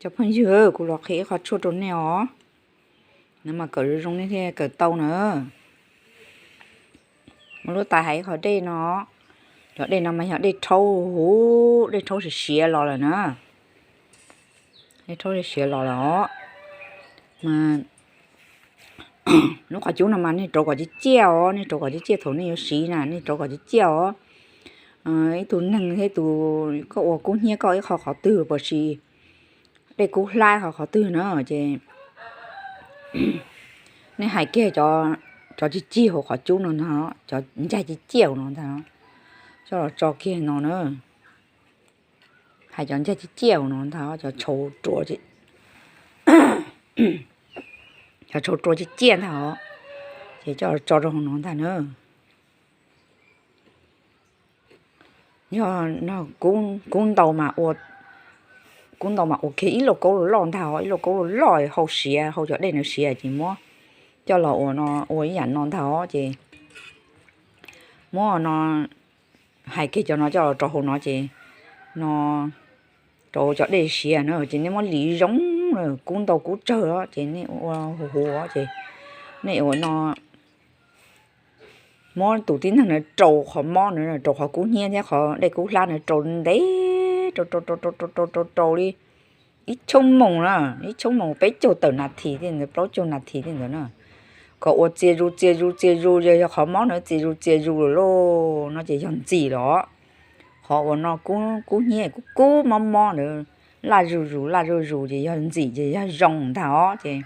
Cov phooj ywg, kuv los qhia ib qho tshuaj rau nej os. No mas kawm zoo zoo nej thiaj kawm tau na. Muaj lub tais hais ib qho dej no, cov dej no mas yog dej rhaub, dej rhaub siav siav los lawm na. Dej rhaub siav los lawm os. Mas lub qhov cub no mas nej rauv kom ciaj ciaj os, nej rauv kom ciaj ciaj thaum nej yuav siv na, nej rauv kom ciaj ciaj os. Ib tug neeg thiab tus, koj ua kub hnyiab koj ib qho qhov twg, puas tsis dej kub hlab qhov qhov twg na ces nej hais kiag cov cig cig hauv qhov cub no ntag, cov ncaig ciaj ciaj no ntag, coj los tso kiag no na. Hais cov ncaig ciaj ciaj no ntag, cov tshauv rua, cov tshauv rua ciaj ciaj ntag os, ces coj los tso rau hauv no ntag na. Yog kub ntau mas ua, kub ntau mas ua kiag ib lauj kaub loj loj ntag os, ib lauj kaub loj loj hau siav, hau cov dej ntawd siav ces muab coj los ua no, ua ib yam no ntag os ces muab no hais kiag cov no coj los rau hauv no ces no rau cov dej siav na ces nej muab lis zoo, kub ntau kub tsawg ces nej ua huv huv ces nej ua no muab tus tib neeg na rau qhov mob na, rau qhov kub hnyiab thiab qhov dej kub hlab na rau ntev, rau rau rau rau rau rau rau li ib choob moos na, ib choob moos peb caug tawm nas this thiaj ntawd, plaub caug nas this thiaj ntawd na. Kom ua txias zus txias zus txias zus, yog yog qhov mob na txias zus txias zus lawm lauj no ces yog ntxim lawm os. Qhov uas no kub hnyiab kub kub mob mob ntawd laj zuj zus laj zuj zus ces yog ntxim ces yog zoo ntag os ces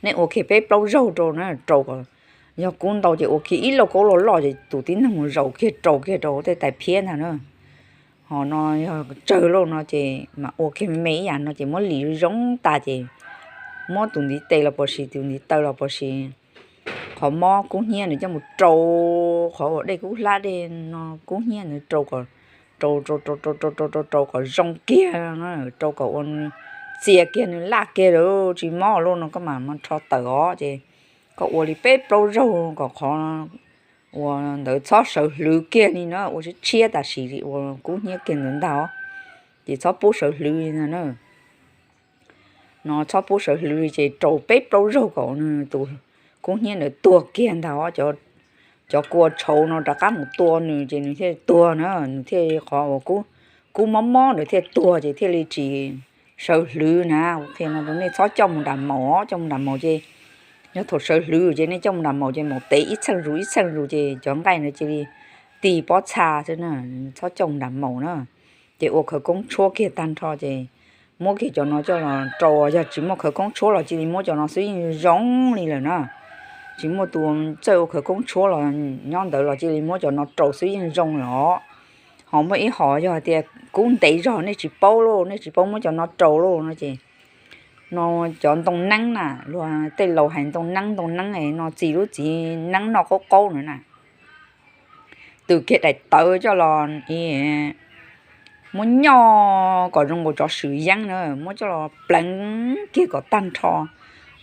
nej ua kiag peb plaub zaug rau na, rau kom yog kub ntau ces ua kiag ib lauj kaub loj loj ces tus tib neeg mus zaum kiag rau kiag rau tej tais phiab ntag na. Ho no yog tsawg lauj no ces mam ua kiag me ib yam no ces muab lis zoo tas ces muab tus ntiv tes los puas sis tus ntiv taw los puas sis qhov mob kub hnyiab nws coj mus rau qhov uas dej kub hlab dej no kub hnyiab nws rau kom rau rau rau rau rau rau rau rau kom zoo kiag, rau kom ua txias kiag nws laj kiag lawm tsis mob lauj no koj mam rho tawm os ces koj ua li peb plaub zaug kom qhov ua ntawd txhob sawv hlwv kiag li na, ua tshiab tshiab tam sim li ua kub hnyiab kiag ntawd ntag os ces txhob pub sawv hlwv li ntag na. No txhob pub sawv hlwv li ces rau peb plaub zaug kom nws tus kub hnyiab ntawd tuag kiag ntag os. Cov kua tshauv no rov qab mus tua nws ces nws thiaj tuag na, nws thiaj qhov uas kub mob mob ntawd thiaj tuag ces thiaj li tsis sawv hlwv na. Qhia no rau nej txhob coj mus nram maum os, coj mus nram maum ces yog thaum sawv hlwv ces nej coj mus nram maum ces maum tev ib txheej zus ib txheej zus ces cov nqaij ntawd cia li ti pob txha xwb na, txhob coj mus nram maum na. Ces ua khawv koob tshuab kiag tag nrho ces muab kiag cov no coj los rau, yog tsis muaj khawv koob tshuab los cia li muab cov no xwb yeej zoo li lawm na. Tsis muaj tus txawj ua khawv koob tshuab los nyob ntawd los cia li muab cov no rau xwb yeej zoo lawm os. Ho muaj ib hom yog tias kub ntev zog nej tsis paub lauj, nej tsis paub muab cov no rau lauj no ces no cov ntoo neeb na, luag tej laus hais ntoo neeb ntoo neeb no txi lub txiv neeb noj qaub qaub na na. Tws kiag daim tawv coj los muab nyoj kom zoo nkaus cov swm yeeb na, muab coj los pleev kiag kom tag nrho.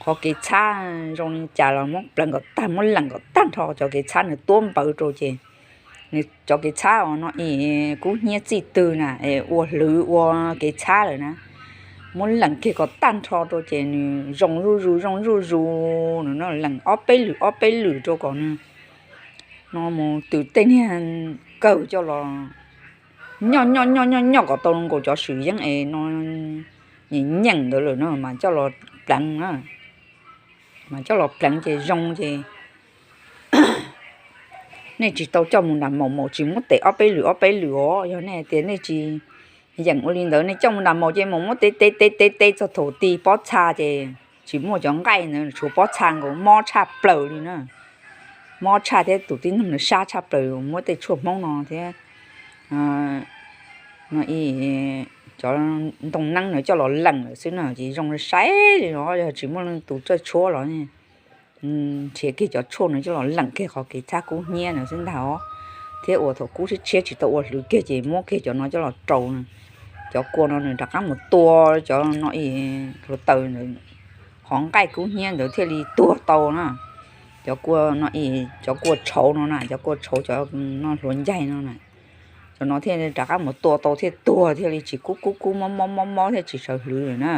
Qhov kev txhab zoo li cas los muab pleev kom tag, muab leem kom tag nrho cov kev txhab nws tuab npawv rau ces nws cov kev txhab os no es kub hnyiab txij twg na es ua hlwv ua kev txhab lawm na, muab leem kiag kom tag nrho rau ces nws zoo zuj zus zoo zuj zus no, leem ob peb lwm ob peb lwm rau kom nws no mus tws tej niag kawg coj los nyoj nyoj nyoj nyoj nyoj kom tau nkaus cov swm yeeb es no nyeem nyeem ntawd lawm no mas coj los pleev na, mas coj los pleev ces zoo ces nej tsis tau coj mus nram maum, maum tsis muab tev ob peb lwm ob peb lwm os. Yog nej tias nej tsis yeem ua li ntawd nej coj mus nram maum ces maum muab tev tev tev tev tev txog thaum ti pob txha ces tsis muaj cov nqaij ntawd, tshuav pob txha nkaus mob tshaj plaws li na. Mob tshaj thiab tus tib neeg nws sab tshaj plaws muab tej tshuaj Hmoob no thiab no cov ntoo neeb no coj los leem lawm xwb na ces zoo saib li no. Yog tsis muaj leej tus txawj tshuab los nrhiav kiag cov tshuaj no coj los leem kiag qhov kev txhab kub hnyiab no xwb ntag os. Thiab uas thaum kub tshiab tshiab tsis tau ua hlwv kiag ces muab kiag cov no coj los rau na. Cov kua no nws rov qab mus tua cov no hluav taws ntawd, qhov nqaij kub hnyiab ntawd thiaj li tuag tau na. Cov kua no, cov kua tshauv no na, cov kua tshauv cov no hluav ncaig no na, Cov no thiaj rov qab mus tua tau thiaj tuag thiaj li tsis kub kub kub mob mob mob mob thiaj tsis sawv hlwv lawm na.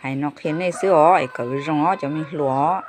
Hais no qhia nej xwb os es kawm zoo os cov me hluas.